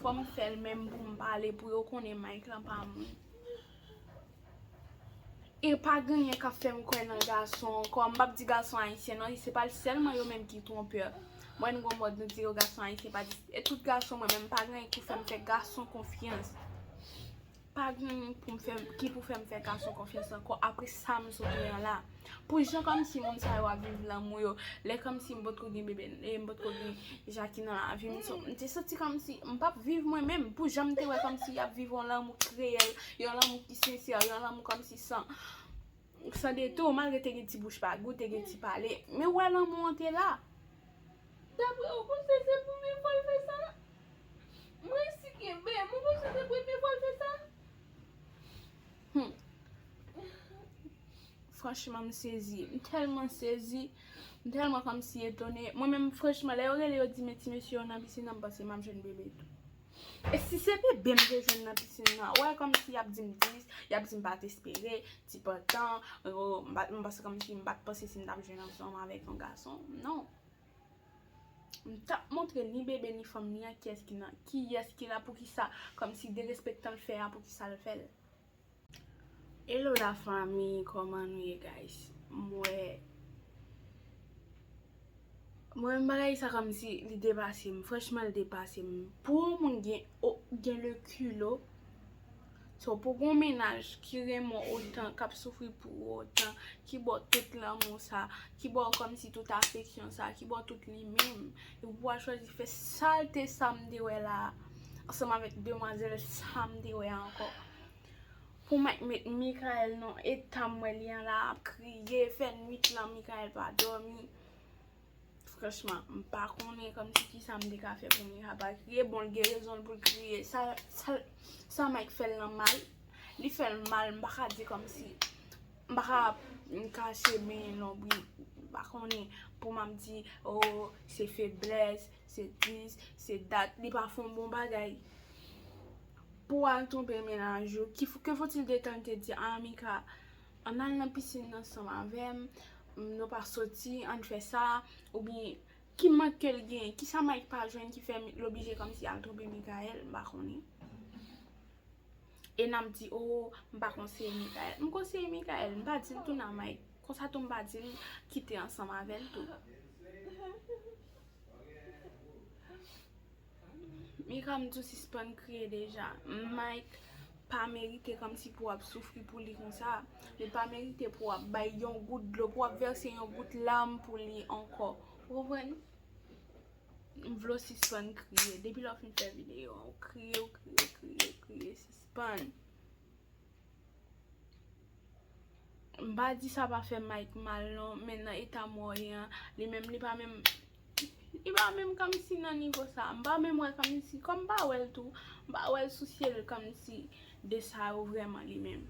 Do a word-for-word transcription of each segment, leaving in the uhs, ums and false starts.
Fò m fè l menm pou m pale, pou yo konnen Mike lan pa moun. E pa gen anyen k ap fè m kwè nan gason ankò. M p ap di gason ayisyen non, se pa sèlman yo menm ki twonpè. Mwen, n gon mòd nou di yo gason ayisyen pa di, e tout gason mwen menm, pa gen anyen ki fè m fè gason konfyans. Pa gen anyen pou m fè, ki pou fè m fè gason konfyans ankò apre sa m sot wè an la. Pou jan kòmsi moun sa yo ap viv lanmou yo, lè kòmsi m potko gen bebe, e m potko gen Jackie nan lavi m, so, m te santi kòmsi m p ap viv mwen menm. Pou jan m te wè kòmsi y ap viv yon lanmou reyèl, yon lanmou ki sensè, yon lanmou kòmsi san, san detou, malgre te gen ti bouch pa gou, te gen ti pale. Men wè lanmou an te la. Dapre ou, ou panse se premye fwa l fè sa? M resi kenbe m, ou panse se premye fwa l fè sa? Hmm. Franchman, m sezi. M tèlman sezi. M tèlman kòmsi etone. Mwen menm, franchman, lè yo rele, yo di men ti mesye yo nan pisin nan, m panse m ap jwenn bebe tou. E si se bebe m te jwenn nan pisin nan, wè kòmsi y ap di m dis, y ap di m pa t espere, ti pantan, yo, m pa, m panse kòmsi m pa t panse si m t ap jwenn ansanm avèk yon gason. Non. M t ap montre ni bebe ni fanm ni an kiyès ki nan, kiyès ki la, poukisa, kòmsi derespektan l fè a, poukisa l fè l. Hello la fanmi, kòman nou ye guys? M wè, mwen bagay sa kòmsi li depase m, franchman li depase m. Pou yon moun gen, o, gen le kilo, so pou gon mennaj ki renmen w otan, k ap soufri pou ou otan, ki ba w tout lanmou sa, ki ba w kòmsi tout afeksyon sa, ki ba w tout li menm, epi pou w al chwazi fè salte sa m te wè la, ansanm avèk demwazèl sa m te wè ankò. Pou Mike met Michael nan eta m wè li an la ap kriye, fè nwit lan Michael pa dòmi. Franchman, m pa konnen kòmsi kisa m te ka fè pou Mika pa kriye. Bon, l gen rezon l pou l kriye. Sa, sa, sa Mike fè l nan mal. Li fè l mal, m pa ka di kòmsi, m pa ka kache benyen lonbri. M pa konnen pou m ap di, oh, se feblès, se dis, se dat. Li pa fè yon bon bagay. Pou w al twonpe mennaj ou, ki, que faut-il de temps te di, ah, Mika, ann al nan pisin nan ansanm avè m, nou pa soti, ann fè sa, oubyen ki mank ke l genyen, kisa Mike pa jwenn ki fè l oblije kòmsi al twonpe Mikael, m pa konnen. E n ap di, oh, m pa konseye Mikael. M konseye Mikael, m pa di l tounen a Mike. Konsa tou m pa di l kite ansanm avè l tou. Mika, m di w sispann kriye deja. Mike pa merite kòmsi pou w ap soufri pou li konsa. Li pa merite pou w ap bay yon gout dlo, pou w ap vèse yon gout lam pou li ankò. Ou konprann? M vle w sispann kriye. Depi lè w fin fè videyo an, w kriye, w kriye, w kriye, w kriye, sispann. M pa di sa pa fè Mike mal non, men nan eta m wè w ye an, li menm li pa menm, li pa menm kòmsi nan nivo sa. M pa menm wè kòmsi, kòm m pa wè l tou, m pa wè l sousye l kòmsi de sa yo vrèman li menm.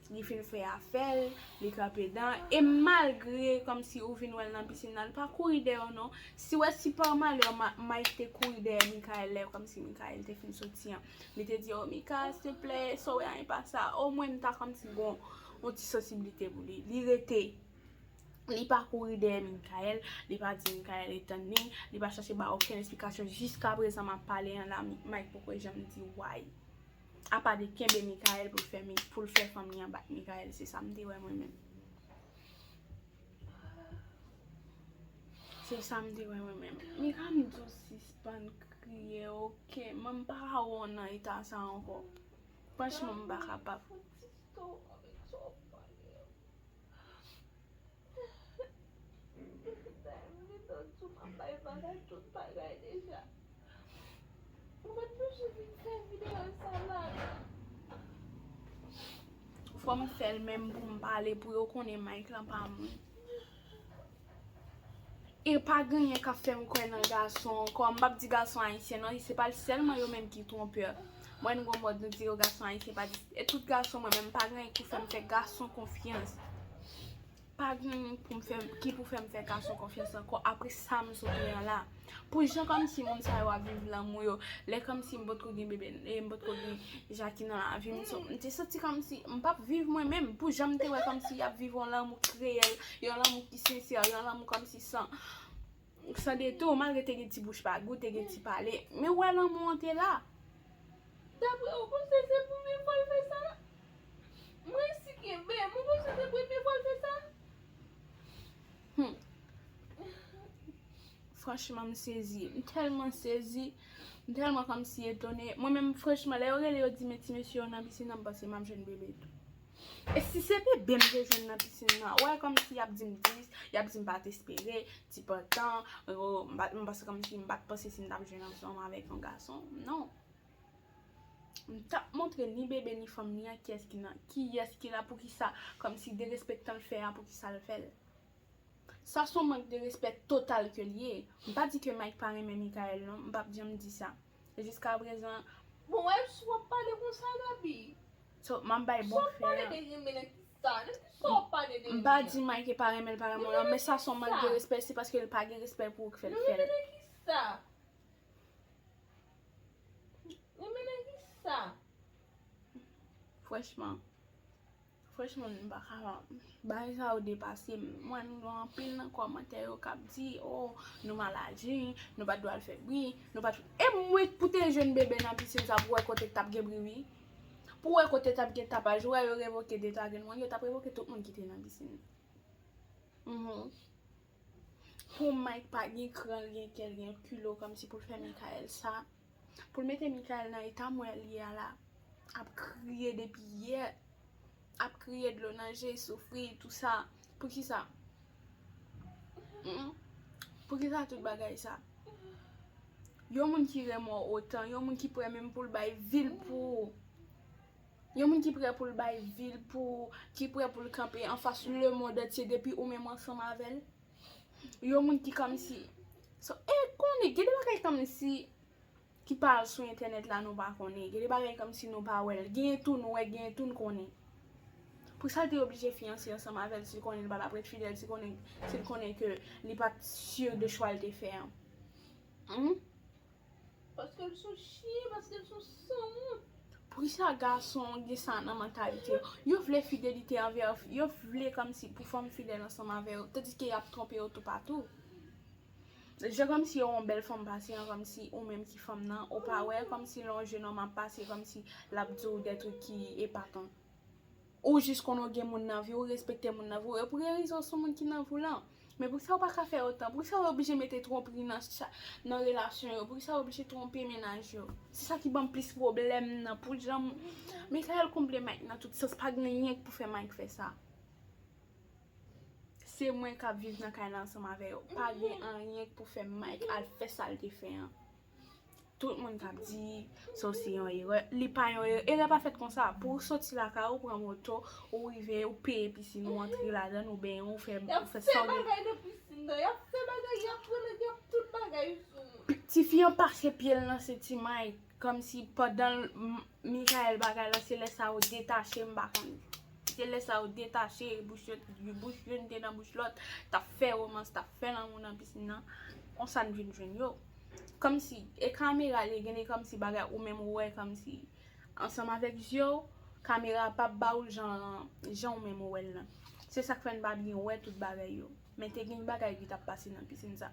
Li fin fè afè l, li kanpe dan, e malgre kòmsi ou vin wè l nan pisin nan, li pa kouri dèyè w non. Si w wè si pa malè Ma-, Mike te kouri dèyè Mikael lè kòmsi Mikael te fin soti an. Li te di, oh, Mika, silteplè, sa w wè a, e pa sa. Omwen m ta kòmsi gon yon ti sansiblite pou li. Li rete. Li pa kouri dèyè Mikael, li pa di Mikael etann li, li pa chache ba okenn esplikasyon. Jiskaprezan m ap pale an la, Mi-, Mike poko janm di why. Apa de kenbe Mikael pou l fè Mi-, pou l fè fanm li an bat Mikael, se sa m te wè mwen menm. Se sa m te wè mwen menm. Mika, m di w sispann kriye, oke? Mwen m pa ka wè w nan eta sa ankò. Franchman, m pa kapab. Fò m fè l menm pou m pale, pou yo konnen Mike lan pa moun. E pa gen anyen k ap fè m kwè nan gason ankò. M p ap di gason ayisyen non, se pa sèlman yo menm ki twonpè. Mwen, n gon mòd nou di yo gason ayisyen pa di, e tout gason mwen menm, pa gen anyen ki fè m fè gason konfyans. Pa gen anyen pou m fè, ki pou fè m fè gason konfyans ankò apre sa m sot wè an la. Pou jan kòmsi moun sa yo ap viv lanmou yo, lè kòmsi m potko gen bebe, e m potko gen Jackie nan lavi m, so, m te santi kòmsi m p ap viv mwen menm. Pou jan m te wè kòmsi y ap viv yon lanmou reyèl, yon lanmou ki sensè, yon lanmou kòmsi san, san detou, malgre te gen ti bouch pa gou, te gen ti pale. Men wè lanmou an te la. Dapre ou, ou panse se premye fwa l fè sa? Mwen resi kenbe m, ou panse se premye fwa l fè sa? Hmm. Franchman, m sezi. M tèlman sezi. M tèlman kòmsi etone. Mwen menm, franchman, lè yo rele, yo di, "Men ti mesye yo nan pisin nan," m panse m ap jwenn bebe tou. E si se bebe m te jwenn nan pisin nan, ou wè kòmsi y ap di m dis, y ap di m pa t espere, ti pantan, yo, m pa, m panse kòmsi m pa t panse si m t ap jwenn ansanm avèk yon gason. Non. M t ap montre ni bebe ni fanm ni an kiyès ki nan, kiyès ki la, poukisa, kòmsi derespektan l fè a, poukisa l fè l. Sa se yon mank de respè total ke l ye. M pa di ke Mike pa renmen Michael non, m p ap janm di sa. E jiska prezan, bon, wè, si w ap pale konsa, Gaby. So, m ap bay bon fè a. Si w ap pale de renmen nan ki sa? Nan ki sa w ap pale de renmen nan? M pa di Mike pa renmen l, pa renmen w non, men sa se yon mank de respè, se paske l pa gen respè pou ou k fè l fè l. Nan renmen nan ki sa? Renmen nan ki sa? Franchman, franchman, m pa kapab. Bagay sa yo depase m. Mwen, m wè anpil nan kòmantè yo k ap di, "Oh, nou maladi, nou pa t dwe al fè bri, nou pa t," E mwen pou te jwenn bebe nan pisin sa pou wè kote k t ap gen bri, wi. Pou wè kote t ap gen tapaj, ou wè yo revoke deta grenn mwen, yo t ap revoke tout moun ki te nan pisin. Mhm. Pou Mike pa gen kran, l gen kè, l gen kilo, kòmsi pou l fè Michael sa. Pou l mete Michael nan eta m wè l ye a la. Ap kriye depi yè. Ap kriye dlo nan je, soufri, tou sa. Poukisa? Hmm? Poukisa tout bagay sa? Yon moun ki renmen w otan, yon moun ki prè menm pou l bay vi l pou ou. Yon moun ki prè pou l bay vi l pou ou, ki prè pou l kanpe anfas lemonn antye depi ou menm ansanm avè l. Yon moun ki kòmsi, so, e konnen, gen de bagay kòmsi ki pa al sou entènèt la nou pa konnen. Gen de bagay kòmsi nou pa wè l. Genyen tou nou wè, genyen tou n konnen. Poukisa l te oblije fiyanse ansanm avè l si l konnen l pa t ap ret fidèl, si konnen, si l konnen ke li pa t si de chwa l te fè an? Hmm? Paske l se yon chen, paske l se yon sanwont. Poukisa gason gen sa nan mantalite yo? Yo vle fidelite anvè, yo vle kòmsi pou fanm fidèl ansanm avè yo, tandiske y ap twonpe yo toupatou. Jan kòmsi yo yon bèl fanm pase an, kòmsi ou menm ki fanm nan, ou pa wè kòmsi lè yon jenòm ap pase, kòmsi l ap di w de trik ki epatan. Ou jis konn ou gen moun nan vi w, ou respekte moun nan vi w, e pou gen rezon se moun ki nan vi w lan. Men poukisa w pa ka fè otan? Poukisa w oblije mete twonpri nan cha-, nan relasyon yo? Poukisa w oblije twonpe mennaj yo? Se sa ki ban m plis pwoblèm nan, pou jan m, Michael konble Mike nan tout sans, pa gen anyen k pou fè Mike fè sa. Se mwen k ap viv nan kay la ansanm avè yo. Pa gen anyen k pou fè Mike al fè sa l te fè an. Tout moun k ap di sa se yon erè. Li pa yon erè. Erè pa fèt konsa. Pou ou soti lakay ou, pran moto, ou rive, ou peye pisin, ou antre ladan l, ou benyen, ou fè, ou fè sa w gen. Y ap fè bagay nan pisin nan. Y ap fè bagay, y ap pran nèg, y ap tout bagay sou moun. Tifi an pase pye l nan senti Mike. Kòmsi pandan l, M-, Michael bagay la, se lè sa yo detache, m pa konn. Se lè sa yo detache, bouch yo, bouch youn te nan bouch lòt, t ap fè womans, t ap fè lanmou nan pisin nan. Konsa n vin jwenn yo. Kòmsi, e kamera li, gen de kòmsi bagay ou menm ou wè kòmsi ansanm avèk zye w, kamera p ap ba ou l jan, jan ou menm ou wè l lan. Se sa k fè n pa byen wè tout bagay yo. Men te gen bagay ki t ap pase nan pisin sa.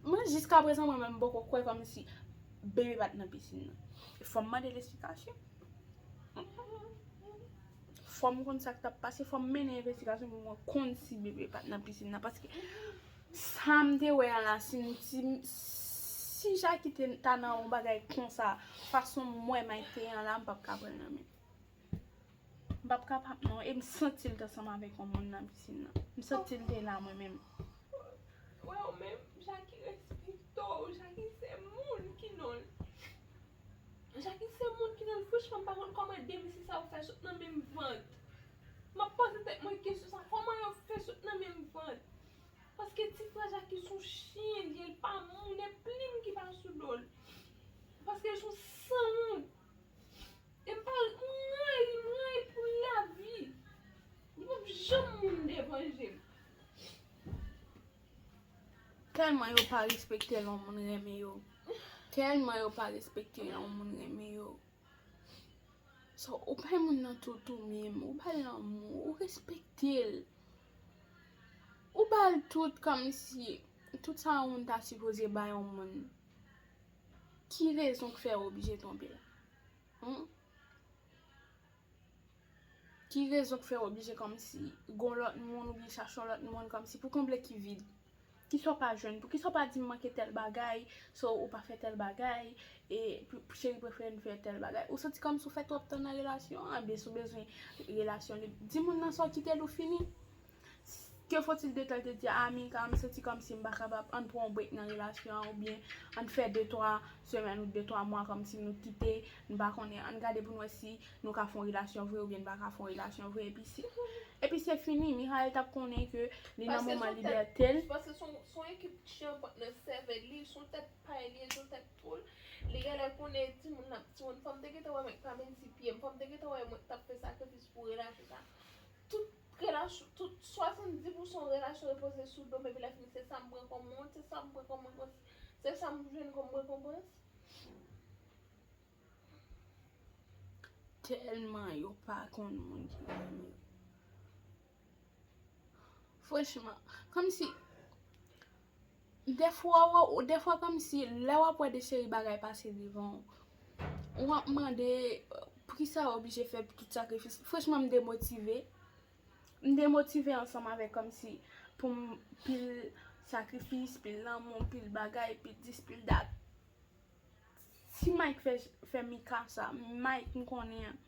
Mwen, jiska prezan, mwen menm, m poko kwè kòmsi bebe pa t nan pisin nan. Fò m mande l esplikasyon. Fò m konn sa k t ap pase, fò m mennen envestigasyon pou mwen konn si bebe pa t nan pisin nan. Paske sa m te wè a la, si, si, si Jackie te, ta nan yon bagay konsa, fason m wè Mike te an la, m p ap ka pran l nan men. M p ap kapab non, e m santi l t ansanm avèk yon moun nan pisin nan. M santi l te la mwen menm. Wè ou menm, Jackie respekte w, Jackie se moun ki non l. Jackie se moun ki non l, franchman, m pa konn kòman de mesye sa yo fè sot nan menm vant. M ap poze tèt mwen kesyon sa, kòman yo fè sot nan menm vant? Paske ti frè Jackie se yon chen li ye, l pa moun, e plim ki pa sou do l. Paske l se yon sanwont. E m pa, m rayi, m rayi pou lavi. Li p ap janm moun devan je m. Tèlman yo pa respekte lè yon moun renmen yo. Tèlman yo pa respekte lè yon moun renmen yo. So, ou bay moun nan tout ou menm, ou ba l lanmou, ou respekte l. Ou ba l tout kòmsi tout sa yon moun ta sipoze bay yon moun. Ki rezon k fè w oblije twonpe l? Hmm? Ki rezon k fè w oblije kòmsi gon lòt moun oubyen chache yon lòt moun kòmsi pou konble ki vid? Kisa w pa jwenn? Poukisa w pa di m manke tèl bagay, so ou pa fè tèl bagay, e pou, pou cheri prefere n fè tèl bagay? Ou santi kòmsi w fè twòp tan nan relasyon an, ebyen si w bezwen relasyon li, di moun nan sa w kite l ou fini. Que faut-il de tel te di, ah, Mika, m santi kòmsi m pa kapab, ann pran yon break nan relasyon an, oubyen ann fè de twa semèn ou de twa mwa kòmsi nou kite, n pa konnen, ann gade pou n wè si nou ka fè yon relasyon vre oubyen n pa ka fè yon relasyon vre, epi si, epi se fini, Michael t ap konnen ke li nan moman libète l. Paske se yon, se yon ekip chen k nan sèvèl li, se yon tèt pay li ye, se yon tèt poul. Li genlè konnen timoun nan, timoun, fò m te gentan wè mwen k pa mezi pye m, fò m te gentan wè mwen k t ap fè sakrifis pou relasyon sa. Tout relasyon, tout swasanndis pousan relasyon repoze sou do m, epi lè fini, se sa m pran kòm wont, se sa m pran kòm rekons-, se sa m jwenn kòm rekonpans. Tèlman yo pa konn moun ki renmen yo. Franchman, kòmsi, dèfwa, w, dèfwa kòmsi, lè w ap wè de seri bagay pase devan w, w ap mande, poukisa w oblije fè tout sakrifis? Franchman, m demotive. M demotive ansanm avèk kòmsi pou m pil sakrifis, pil lanmou, pil bagay, pil dis, pil dat. Si Mike fè, fè Mika sa, Mike m konnen an,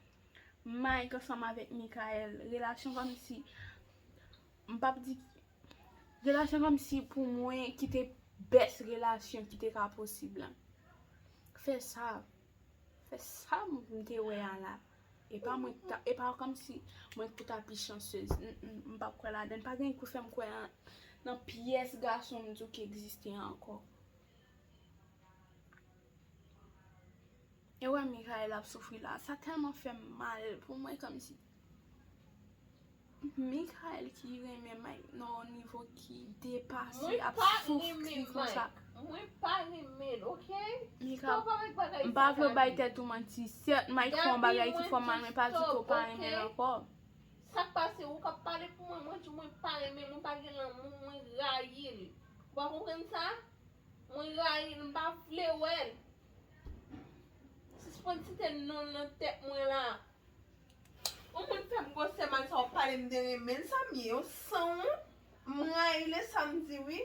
Mike ansanm avèk Michael, relasyon kòmsi, m p ap di, relasyon kòmsi pou mwen ki te best relasyon ki te ka posib lan. Fè sa, fè sa m te wè a la. E pa mwen k ta, e pa kòmsi mwen k pou ta pi chanceuse. Mm, mm, m p ap kwè ladann. Pa gen pou fè m kwè nan, nan pyès gason m di w ki egziste ankò. E wè Michael ap soufri la. Sa tèlman fè m mal pou mwen kòmsi Michael ki renmen Mike nan yon nivo ki depase, ap soufri konsa. Mwen pa renmen l, oke? Mika, m pa vle w bay tèt ou manti. Sèt, Mike fè yon bagay ki fè w mal, men pa di ke w pa renmen l ankò. Sa k pase? Ou k ap pale pou mwen, mwen di w mwen pa renmen l, mwen pa gen lanmou, mwen rayi l. Ou pa konprann sa? Mwen rayi l, m pa vle wè l. Sispann site non l nan tèt mwen la. Yon moun fè m gwosè mal sa w ap pale m de renmen l, sa m ye, yon sanwont, m rayi l, e sa m di wi.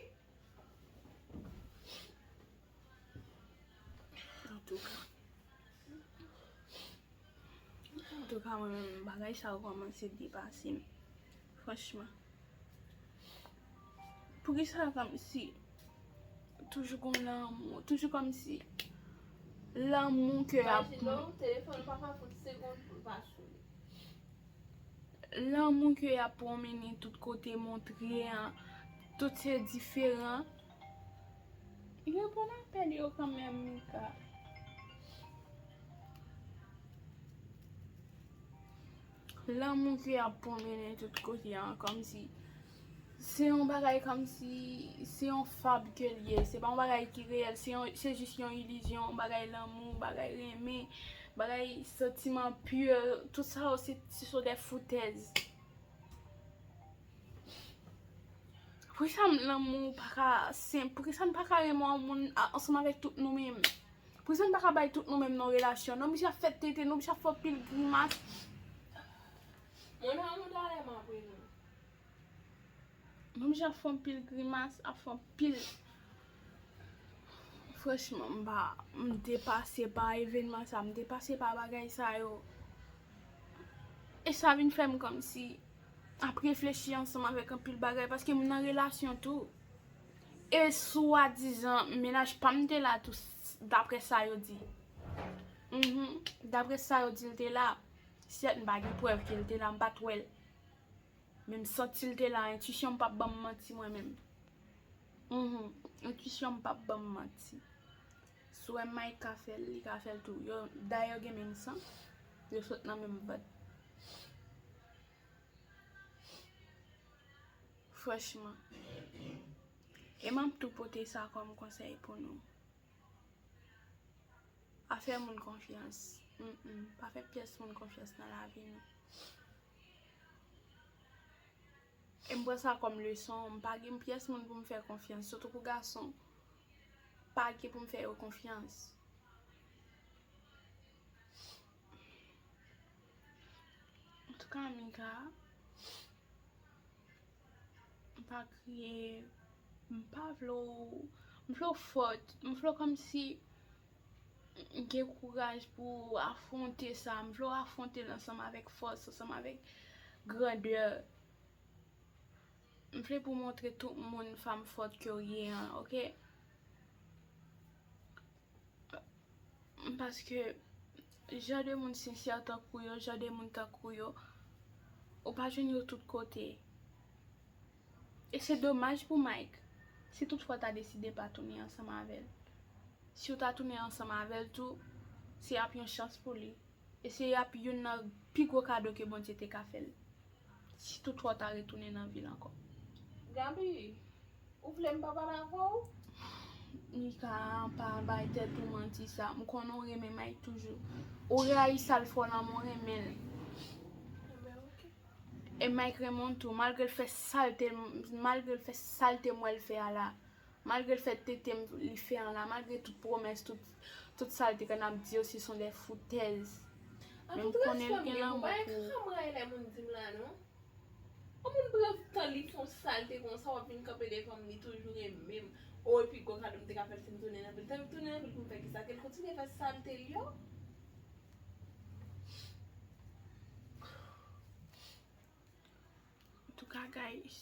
Antouka. Antouka, mwen menm, bagay sa yo kòmanse depase m. Franchman. Poukisa kòmsi toujou gon lanmou, toujou kòmsi lanmou ke y ap. Imajine w, telefòn pa ka fout segonn pou l pa sone. Lanmou ke y ap pwonmennen tout kote, montre an, tout se diferan. Reponn apèl yo kanmenm, Mika. Lanmou ke y ap pwonmennen tout kote an, kòmsi se yon bagay kòmsi se yon fab ke l ye. Se pa yon bagay ki reyèl, se yon, se jis yon ilizyon, yon bagay lanmou, bagay renmen, bagay santiman pure. Tout sa yo, se, se sont des foutaises. Poukisa m, lanmou pa ka senp? Poukisa n pa ka renmen yon moun a, ansanm avèk tout nou menm? Poukisa n pa ka bay tout nou menm nan relasyon? Nou oblije ap fè tenten, nou oblije ap fè pil grimas. Mwen nan yon talè m ap rele w. Menm jan ap fè anpil grimas, ap fè anpil. Franchman, m pa, m depase pa evènman sa, m depase pa bagay sa yo. E sa vin fè m kòmsi ap reflechi ansanm avèk anpil bagay, paske m nan relasyon tou. E swadizan, mennaj pa m te la tou, daprè sa yo di. Mhm. Daprè sa yo di, l te la. Sèt, m pa gen prèv ke l te la, m pa t wè l. Men m santi l te la, entwisyon m p ap ban m manti mwen menm. Mhm. Entwisyon m p ap ban m manti. Si w wè Mike ka fè l, li ka fè l tou. Yo, dayè yo gen menm san, yo sot nan menm vant. Franchman. E m ap tou pote sa kòm konsèy pou nou. Pa fè moun konfyans. Mm, mm. Pa fè pyès moun konfyans nan lavi nou. E m pran sa kòm leson. M pa gen pyès moun pou m fè konfyans. Sitou pou gason. Pa gen pou m fè yo konfyans. Antouka, Mika, m pa kriye, m pa vle w, m vle w fòt, m vle w kòmsi m gen kouraj pou w afwonte sa, m vle w afwonte l ansanm avèk fòs, ansanm avèk grandè. M vle pou w montre tout moun fanm fòt ke w ye an, oke? Paske jan de moun sensè tankou yo, jan de moun tankou yo, ou pa jwenn yo tout kote. E se domaj pou Mike, si toutfwa w ta deside pa tounen ansanm avè l. Si w ta tounen ansanm avè l tou, se ap yon chans pou li. E se ap youn nan pi gwo kado ke Bondye te ka fè l. Si toutfwa w ta retounen nan vi l ankò. Gaby, ou vle m pa pale avè w? Mika, pa bay tèt ou manti sa. M konnen w renmen Mike toujou. Ou rayi sa l fè w la, men w renmen l. Enben, oke. E Mike renmen w tou, malgre l fè salte, malgre l fè salte m wè l fè a la. Malgre l fè tete m li fè an la, malgre tout pwomès, tout, tout sa l te konn ap di yo, se sont des foutaises. Men m konnen l gen lanmou pou ou. An tout respè, m gen pou bagay kranm ray lè moun di m la, non. Yon moun pran tan li fè yon salte konsa, w ap vin kanpe devan m, li toujou renmen m. O, epi gwo kado m te ka fè l si m tounen nan vil. Te tounen nan vil pou m fè kisa? Ke l kontinye fè salte l yo? Antouka, guys,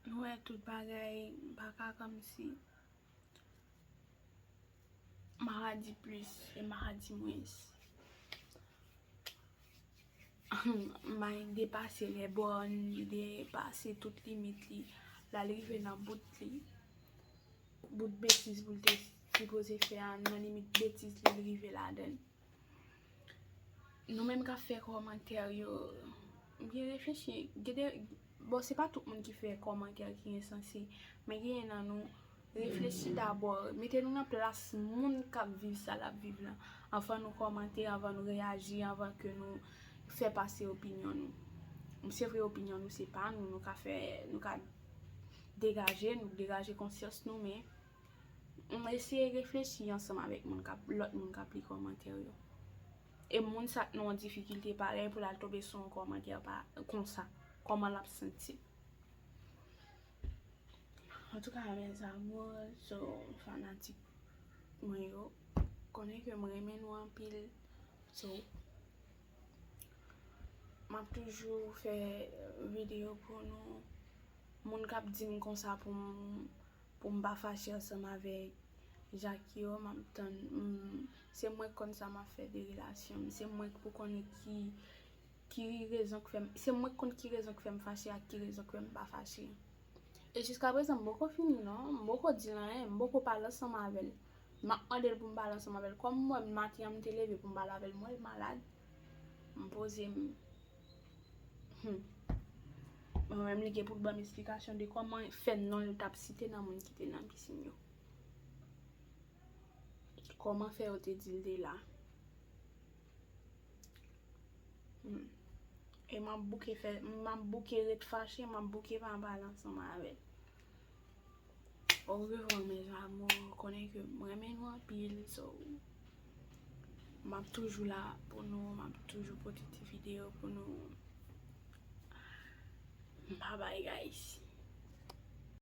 nou wè tout bagay, m pa ka kòmsi. Maladi plis e maladi mwens. Mike depase lè bòn, li depase tout limit li. La, li rive nan bout li. Bout betiz pou l te sipoze fè a, nan limit betiz li, li rive ladan l. Nou menm k ap fè kòmantè yo, byen reflechi. Gen de, bon, se pa tout moun ki fè kòmantè ki ensanse, men genyen nan nou, reflechi dabò, mete nou nan plas moun k ap viv sa l ap viv lan, anvan nou kòmante, anvan nou reyaji, anvan ke nou fè pase opinyon nou. Se vre, opinyon nou se pa nou, nou ka fè, nou ka degaje, nou degaje konsyans nou, men nou eseye reflechi ansanm avèk moun k ap, lòt moun k ap li kòmantè yo. E moun sa k nan yon difikilte parèy pou l al tonbe sou yon kòmantè pa, konsa, kòman l ap santi l? Antouka, mes amours, so, fanatik mwen yo, konnen ke m renmen nou anpil. So, m ap toujou fè videyo pou nou. Moun k ap di m konsa pou m, pou m pa fache ansanm avèk Jackie yo, m ap tann. M, se mwen k konn sa m ap fè de relasyon m. Se mwen k pou konnen ki, ki rezon k fè m, se mwen k konn ki rezon k fè m fache ak ki rezon k fè m pa fache. E jiskaprezan, m poko fini non, m poko di l anyen, m poko pale ansanm avè l. M ap mande l pou m pale ansanm avè l. Kòm m wè maten an m te leve pou m pale avè l, m wè l malad. M poze m. Hmm. Mwen menm, li gen pou l ban m esplikasyon de kòman fè non l t ap site nan moun ki te nan pisin yo. Kòman fè yo te di l te la. Hmm. E m ap bouke fè, m ap bouke ret fache, m ap bouke pa pale ansanm avè l. Orevwa, mes amours, konnen ke m renmen nou anpil, so, m ap toujou la pou nou, m ap toujou pote ti videyo pou nou. Bye bye, guys.